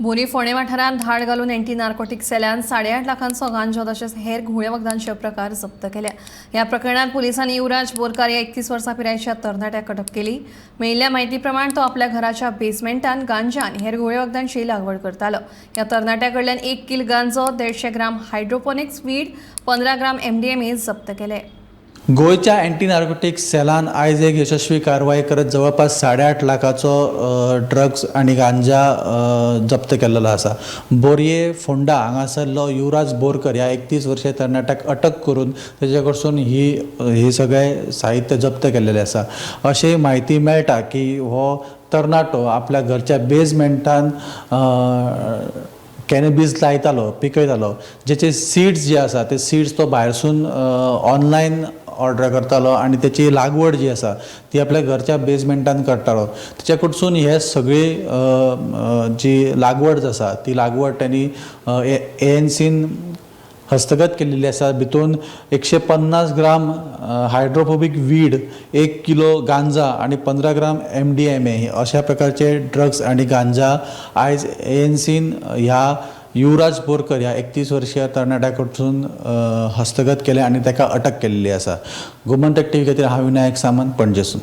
बोरी फोंडें वाठारांत धाड घालून अँटी नार्कोटीक सेलान 8.5 लाखांचो गांजो तशेंच हेर घुंवळे वखदांचे प्रकार जप्त केल्या. ह्या प्रकरणात पोलिसांनी युवराज बोरकार ह्या 31 वर्सां पिरायेच्या तरणाट्याक अटक केली. मेळिल्ल्या म्हायती प्रमाण तो आपल्या घराच्या बेसमेंटान गांजा आनी हेर घुंवळे वखदांची लागवड करतालो. ह्या तरणाट्या कडल्यान 1 किल गांजो, 150 ग्राम हायड्रोपोनिक्स वीड, 15 ग्राम एमडीएमए जप्त केले. गोंयच्या अँटी नार्कोटीक सेलान आयज एक यशस्वी कारवाय करत जवळपास 8.5 लाखाचो ड्रग्स आनी गांजा जप्त केल्लो आसा. बोरये फोंडा हांगासरलो युवराज बोरकर ह्या 31 वर्सीय तरणाट्याक अटक करून तेजे कडसून ही ही सगळें साहित्य जप्त केल्लेलें आसा. अशी म्हायती मेळटा की हो तरणाटो आपल्या घरच्या बेजमेंटान कॅनबीज लायतालो, पिकयतालो, जेचे सीड्स जे आसा ते सीड्स तो भायरसून ऑनलायन ऑर्डर करतालो आनी तेची लागवड जी आसा ती आपल्या घरच्या बेजमेंटान करतालो. तेच्या कडसून हे सगळी जी लागवड आसा ती लागवड तेणी ए एन सीन हस्तगत केलेली आसा. भितून 150 ग्राम हायड्रोफोबीक वीड, 1 किलो गांजा आनी 15 ग्राम MDMA अशा प्रकारचे ड्रग्स आनी गांजा आयज ए एन सीन ह्या युवराज बोरकर ह्या 31 वर्सीय तरणाट्या कडसून हस्तगत केले आनी ताका अटक केल्ली आसा. गोमंतक टीव्ही खातीर हांव विनायक सामंत, पणजेसून.